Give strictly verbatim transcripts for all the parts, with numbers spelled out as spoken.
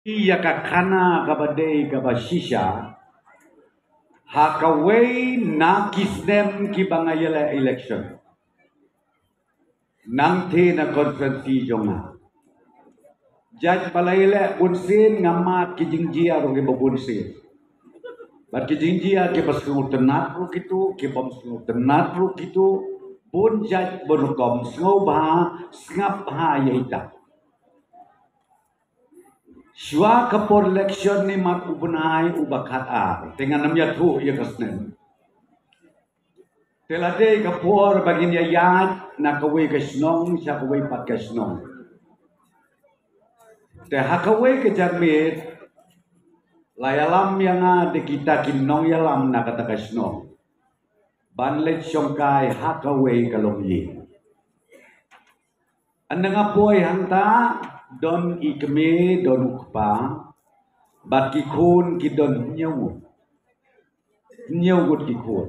ïa ka khana kaba dei kaba shisha ha kawei na ki snem kiba nga ïaleh election. Nangta na constituency jong nga, jait ba la ïaleh bunsien nga mad ki jingjia ruh kiba bunsien. Bad ki jingjia kiba sngewtynnat ruh kito, kibym sngewtynnat ruh kito, bun jait bun rukom, sngewbha sngap bha ïa ita. Shuwa ka por election, imat u bnai uba khatar, te ngan ym ïathuh ïa ka snem. Te la dei ka por ba ngin ïaid na kawei ka shnong sha kawei pat ka shnong. Te ha kawei ka janmiet la ïalam ïa nga da kita ki nongïalam na kata ka shnong ban leit shongkai ha kawei ka longïing. Ynda nga poi hangta, don i kmie, don u kpa, bad ki khun ki don hynñiew ngut. Hynñiew ngut ki khun.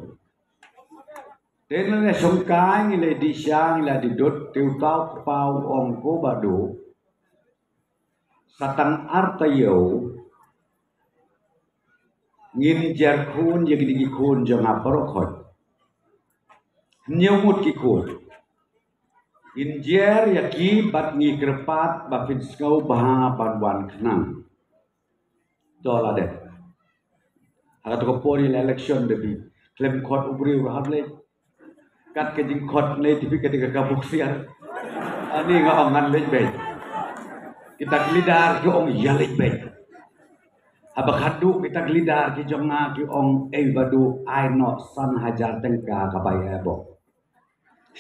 Te ynda la shongkai, ngi la dih sha, ngi la dih dud, te uta u kpa u ong, ko Bah Duh, sa tang ar taïew ngin jer khun ïa kine ki khun jong nga baroh khoit. Hynñiew ngut ki khun. Ngin jer ïa ki bad ngi kyrpad ba phin sngewbha ban wan khnang. To la dep. Ha kato ka por ïa la election, da phi khlem khot u briew ruh hap leit. Kat ka jingkhot ne, te phi ka dei ka buksiar. Ani nga ong ngan leit beit. Kita ki leader ki ong ïa leit beit. Haba khadduh kita ki leader ki jong nga ki ong, ei Bah Duh, ai noh san hajar tyngka ka bai ïa bok.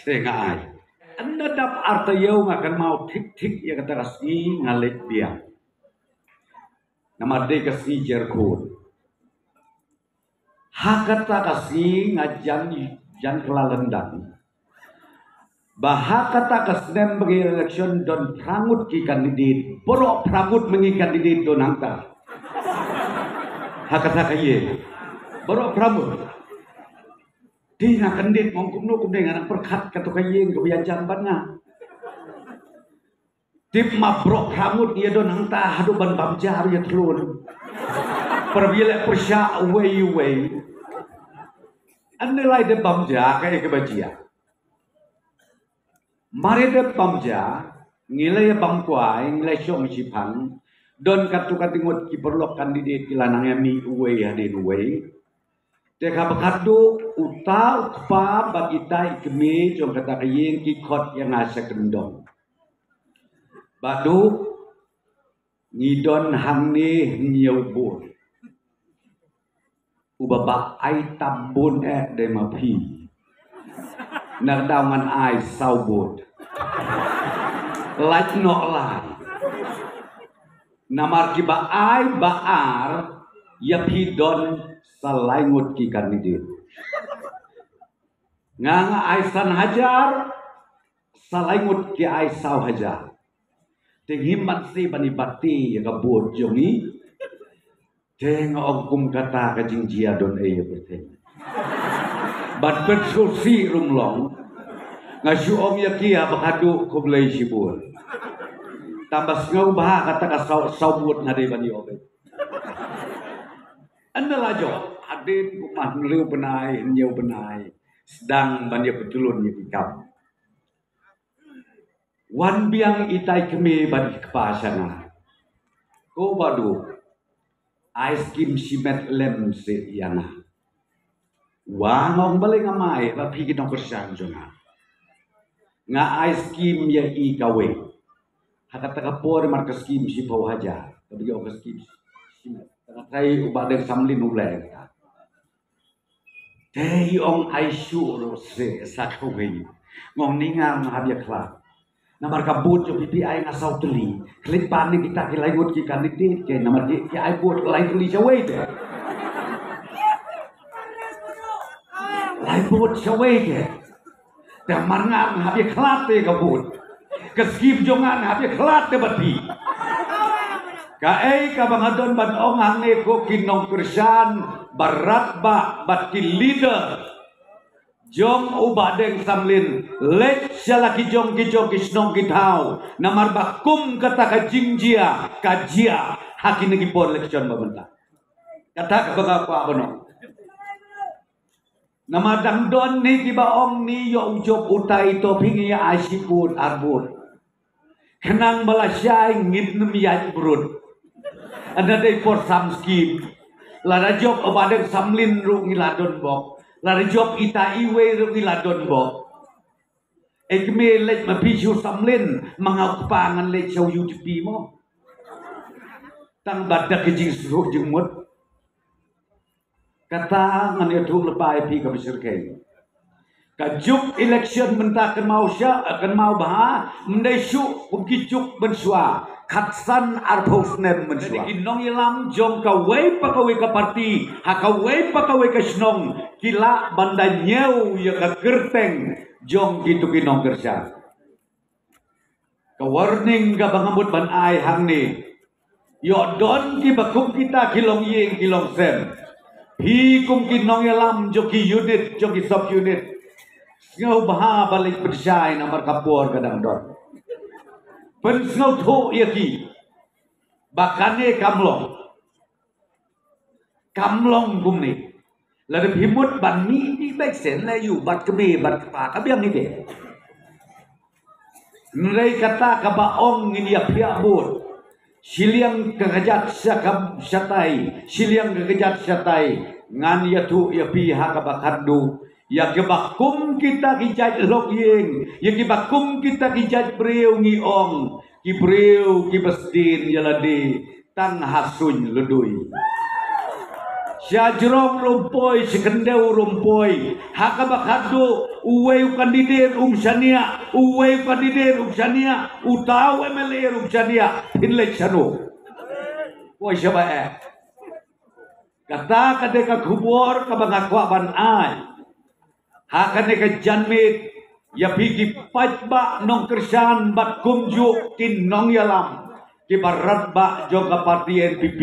Te nga ai. Ynda dap ar taïew nga kynmaw thik thik ïa kata ka sngi nga leit biang. Namar dei ka sngi jer khun. Ha kata ka sngi nga jan, jan kylla lyndang ba ha kata ka snem ba ngi election don phra ngut ki candidate, baroh phra ngut ma ngi candidate don hangta. Ha kata ka ïing baroh phra ngut. Te nga kyndit, nga ong kumno kumne, nga nang pyrkhat kato ka ïing kaba ïajan bad nga. Tip ma, baroh phra ngut ïa don hangta haduh ban bam ja ruh ïathlun. Para bia leh pyrshah uwei uwei. Ynda lai dep bam ja kaei kaba jia. Mar ïa dep bam ja, ngi la ïa bam kwai, ngi la shong shiphang. Don katto katne ngut ki paralok candidate ki la nang ïa mih uwei hadien uwei. Te kaba khadduh uta u kpa bad ita i kmie jong kata ka ïing ki khot ïa nga sha kyndong. Bah Duh, ngi don hangne hynñiew vote. Uba bah ai tam vote eh dei ma phi. Nang daw ngan ai saw vote. Lait noh lai. Namar kiba ai ba ar, ïa phi don sa lai ngut ki candidate. Nga nga ai san hajar, sa lai ngut ki ai saw hajar. Te ngim banse ban ïa bati ïa ka vote jong ngi. Te nga ong kum kata ka jingjia don ei ïa pyrthei. Ban pynsngewsih ruh ym long. Nga shu ong ïa ki haba khadduh khublei shibun. Tang ba sngewbha kata ka saw, saw vote nga dei ban ïoh beit. Ynda la jop hadien kumba hynriew bnai, hynñiew bnai, sdang ban ïa pyntylun ïa ki kam. Wan biang itai i kmie bad i kpa sha nga. Ko Bah Duh, ai skim shimet lem seh ïa nga. Wa, nga ong balei ngam ai, ba phi ki nongkyrshan jong nga. Nga ai skim ïa i kawei. Ha kata ka por mar ka skim shiphew hajar. Kaba ïoh ka skim shimet. Kata ka trai u Bah Deng Samlin u leh kata. Te i ong ai shuh ruh seh sa kawei. Nga ong ni nga hap ïa khlad. Namar ka vote jong phi phi ai nga saw tylli. Khlem pat ni kita ki lai ngut ki candidate ke namar ki, ki ai vote lai tylli shawei te. Lai vote shawei te. Te mar nga hap ïa khlad te ka vote. Ka skim jong nga hap ïa khlad te bad phi. Kaei kaba nga don ban ong hangne ko ki nongkyrshan, barat bah bad ki leader jong u Bah Deng Samlin, leit sha la ki jong ki jong ki shnong ki thaw. Namar ba kum kata ka jingjia ka jia, Ha kine ki por election ba mynta. Kata kaba nga kwah ban ong. Namar dang don ne kiba ong ne ïoh u jop utai to phi ngi ai shi vote ar vote. Khnang ba la shai ngin ym ïaid brut. Ynda dei por sam skim. Lada jop u Bah Deng Samlin ruh ngi la don bok. Lada jop ita iwei ruh ngi la don bok. Ei kmie leit ma phi sha u Samlin, ma nga u kpa ngan leit sha u U D P mo. Tang ba da ka jingsuk jingmut. Kata ngan ïathuh lypa ïa phi ka ba shyrkhei. Ka juk election mynta kynmaw sha, kynmaw bha, ym dei shuh kum ki juk mynshuwa. Khatsan arphew snem mynshuwa. Ki nongïalam jong kawei pa kawei ka parti, ha kawei pa kawei ka shnong, ki lah ban da ñiew ïa ka kyrteng jong kito ki nongkyrshan. Ka warning kaba nga mut ban ai hangne. Ïoh don kiba kum kita ki longïing ki longsem. Phi kum ki nongïalam jong ki unit, jong ki sub unit. Sngewbha ba leit pynshai namar ka por ka dang don. Pynsngewthuh ïa ki ba kane kam long. Kam long kumne. Lada phi mut ban mih, mih beit shen la ïoh bad kmie bad kpa ka biang ïa phi. Hynrei kata kaba ong ngin ïa phiah vote. Shiliang ka kjat sha ka shatai, shiliang ka kjat shatai. Ngan ïathuh ïa phi ha kaba khatduh. Ïa kiba kum kita ki jait longïing, ïa kiba kum kita ki jait briew ngi ong, ki briew kiba sdien ïa lade tang ha suiñ lydui. Sha jrong ruh ym poi, sha khyndew ruh ym poi. Ha kaba khatduh, uwei u candidate um shaniah, uwei u candidate um shaniah, uta u M L A ruh um shaniah, phin leit shano? Poi shaba eh. Kata ka dei ka khubor kaba nga kwah ban ai. Ha kane ka janmiet, ïa phi ki paidbah nongkyrshan bad kumjuh ki nongïalam kiba radbah jong ka parti N P P,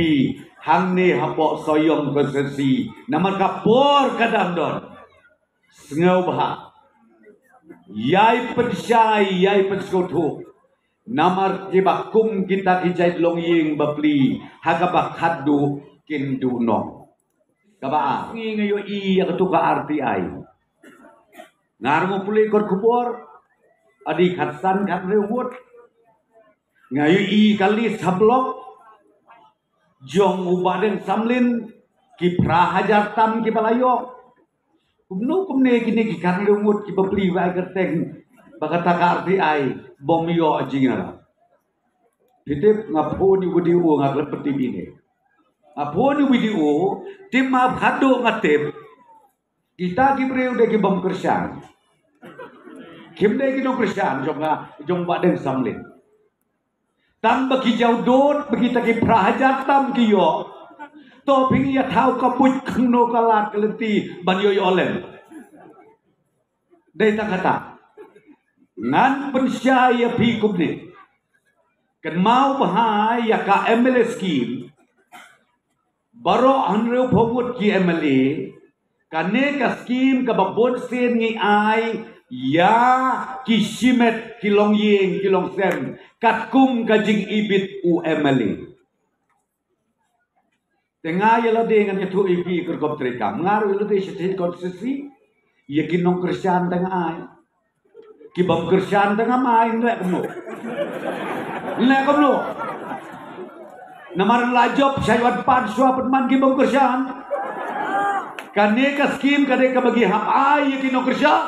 hangne hapoh Sohiong constituency, namar ka por ka dang don. Sngewbha. Ïai pynshai, ïai pynsngewthuh. Namar kiba kum kita ki jait longïing bapli, ha kaba khatduh kin duh noh. Kaba ar. Ngi nga ïohi ïa katu ka R T I. Nga ruh nga pule kot khubor. Adi khatsan khathynriew ngut. Nga ïohi ka list ha block. Jong u Bah Deng Samlin ki phra hajar tam kiba la ïoh. Kumno kumne kine ki khathynriew ngut kiba plie ba ai kyrteng ba kata ka R T I bym ïoh jingïarap. Phi tip nga phone ïa u B D O nga khlem pynthikna. Nga phone ïa u B D O, tip ma khatduh nga tip. Kita ki briew dei ki bym kyrshan. Kim dei ki nongkyrshan jong nga, jong Bah Deng Samlin. Tang ba ki jaw dud, ba kita ki phra hajar tam ki ïoh. To phi ngi ïa thaw ka buit khangno ka lad ka lynti ban ïoh ïoh lem. Dei tang kata. Ngan pynshai ïa phi kumne. Kynmaw bha ïa ka M L A scheme. Baroh hynriewphew ngut ki M L A, kane ka skim kaba bun sien ngi ai ïa ki shimet ki longïing ki longsem katkum ka jingibit u M L A. Te nga ïa lade ngan ïathuh ïa phi ka rukom treikam. Nga ruh ïa lade sha Three Constituency ïa ki nongkyrshan te nga ai. Ki bym kyrshan te ngam ai, nleh kumno? Nleh kumno? Namar la jop shait wan pan shuwa pynman ki bym kyrshan. Kane ka skim ka dei kaba ngi hap ai ïa ki nongkyrshan.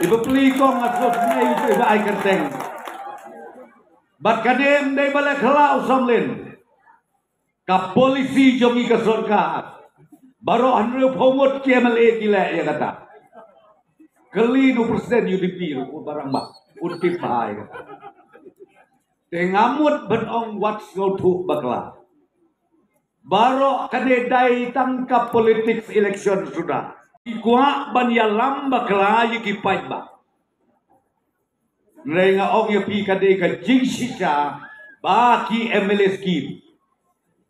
Iba plie kong nga sngewsynei ïa iba ai kyrteng. Bad kane ym dei ba leh khlaw Samlin. Ka polisi jong ngi ka sorkar. Baroh hynriewphew ngut ki M L A ki leh ïa kata. Kylli u president U D P ruh u barang ba un tip bha ïa kata. Te nga mut ban ong wat sngewthuh bakla. Baroh kane dei tang ka politics election suda. Ki kwah ban ïalam bakla ïa ki paidbah. Hynrei nga ong ïa phi ka dei ka jingshisha ba ki M L A scheme.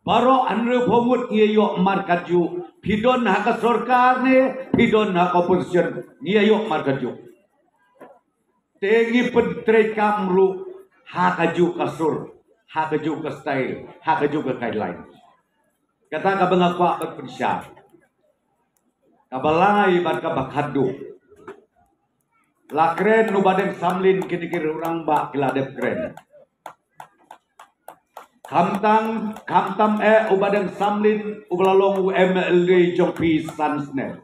Baroh hynriewphew ngut ngi ïoh markat juh. Phi don ha ka sorkar ne, phi don ha ka opposition, ngi ïoh markat juh. Te ngi pyntreikam ruh ha kajuh ka sur. ha kajuh ka style, ha kajuh ka guideline. Kata kaba nga kwah ban pynshai. Kaba lai bad kaba khatduh. La kren u Bah Deng Samlin, kine ki rangbah ki la dep kren. Khamtam, khamtam eh u Bah Deng Samlin uba la long u M L A jong phi san snem.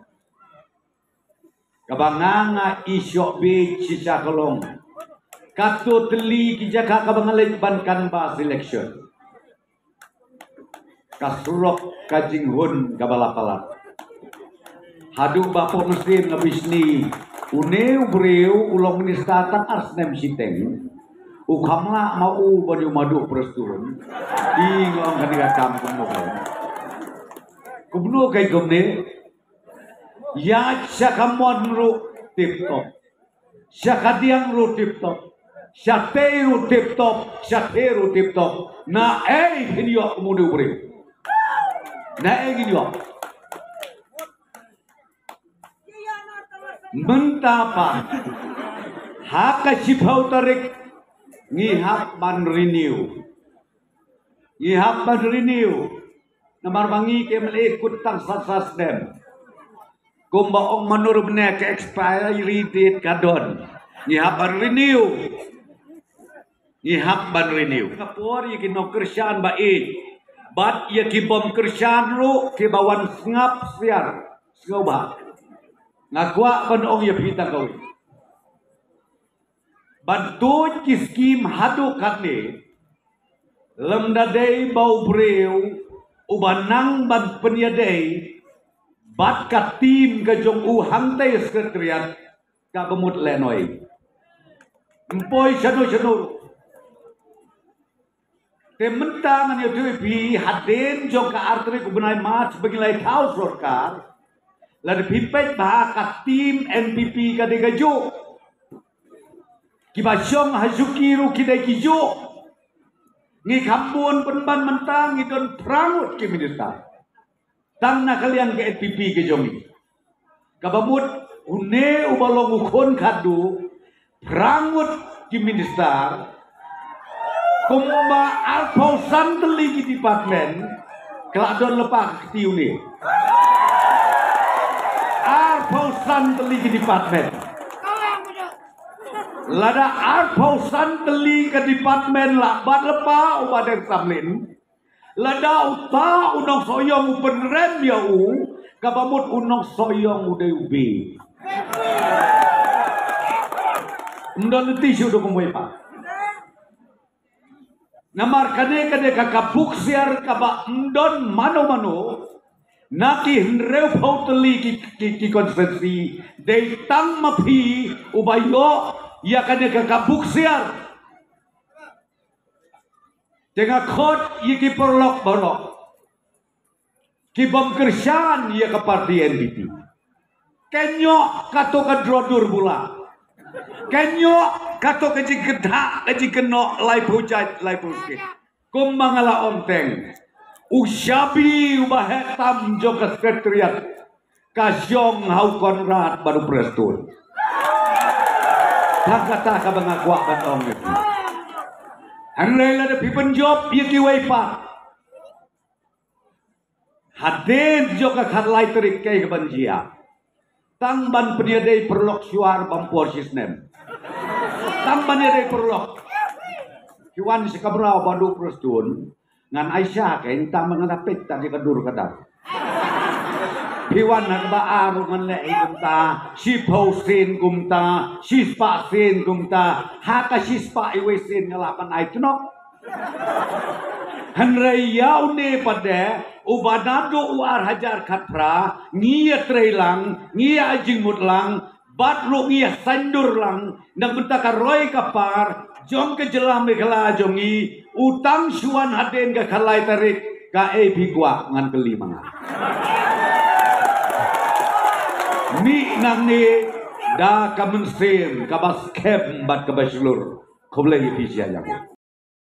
Kaba nga nga i shoh beit shisha ka long, kato tylli ki jaka kaba nga leit ban canvass election, ka surok ka jinghun kaba la palat. Haduh ba pok mynsiem nga bishni, une u briew u long minister tang ar snem shiteng, u kham lah ma u ban ïoh madu Prestone. I ngong kane ka kam kumno kai, kumno kai kumne. Ïa sha ka mon ruh tip top, sha ka diang ruh tip top, sha tei ruh tip top, sha tei ruh tip top. Na ei phin ïoh kumne u briew? Na ei ngin ïoh? Mynta pat ha ka shiphew tarik ngi hap ban renew. Ngi hap ban renew. Namar ba ngi ki M L A kut tang san san snem. Kumba ong mano ruh mynne, ka expiry date ka don. Ngi hap ban renew. Ngi hap ban renew. Ka por ïa ki nongkyrshan ba ïeit bad ïa ki bym kyrshan ruh kiba wan sngap siar sngewbha. Nga kwah ban ong ïa phi tang kawei. Ban tuid ki skim haduh katne, lymda dei ba u briew uba nang ban pynïadei bad ka team ka jong u hangtei Secretariat, kaba mut lehnoh. Ym poi shano shano. Te mynta ngan ïathuh ïa phi, hadien jong ka ar tarik u bnai March ba ngi la thaw sorkar, lada phi peit bha ka team N P P ka dei kajuh. Kiba shong ha shuki ruh ki dei kijuh. Ngi kham bun pynban, mynta ngi don phra ngut ki minister. Tang na ka liang ka N P P ka jong ngi. Kaba mut une uba long u khun khatduh, phra ngut ki minister, kumba arphew san tylli ki department, ka la don lypa ka kti une. Arphew san tylli ki department. Lada arphew san tylli ka department la bat lypa u Bah Deng Samlin, lada uta u nongsohïong u pynrem ïa u, kaba mut u nongsohïong u dei u beit. Ym don lynti shuh da kumwei pat. Namar kane ka dei ka, ka buksiar kaba ym don mano mano na ki hynriewphew tylli ki, ki, ki constituency, dei tang ma phi uba ïoh ïa kane ka, ka buksiar. Te nga khot ïa ki paralok baroh ki bym kyrshan ïa ka party N P P. Kynnoh kato ka draw dur bula. Kynnoh kato ka jingkynthah ka jingkynnoh laiphew jait laiphew skit. Kumba nga la ong teng, u shabi uba heh tam jong ka Secretariat ka shong ha u Conrad bad u Prestone. Tang kata kaba nga kwah ban ong ïa phi. Hynrei lada phi pynjop ïa kiwei pat, hadien jong ka khatlai tarik kaei kaban jia? Tang ban pynïadei paralok shuwa bam por shisnem. Tang ban ïadei paralok. Phi wan sha kamra u Bah Duh Prestone, ngan ai sha kein, tang ban ngan da peit tang ïa ka dur ka dar. Phi wan ha kaba ar ruh ngan leh hi kumta, shiphew sien kumta, shispah sien kumta, ha ka shispah iwei sien nga lah ban ai tnok. Hynrei ïa une pat de, uba naduh u ar hajar khatphra ngi ïatrei lang, ngi ïa jingmut lang, bad ruh ngi ïa saiñdur lang na ka bynta ka roi ka par jong ka jylla Meghalaya jong ngi, u tang shu wan hadien ka khatlai tarik, kaei phi kwah ngan kylli ma nga. Mih nangne da ka mynsiem kaba skhem bad kaba shlur. Khublei ïa phi sha ïa.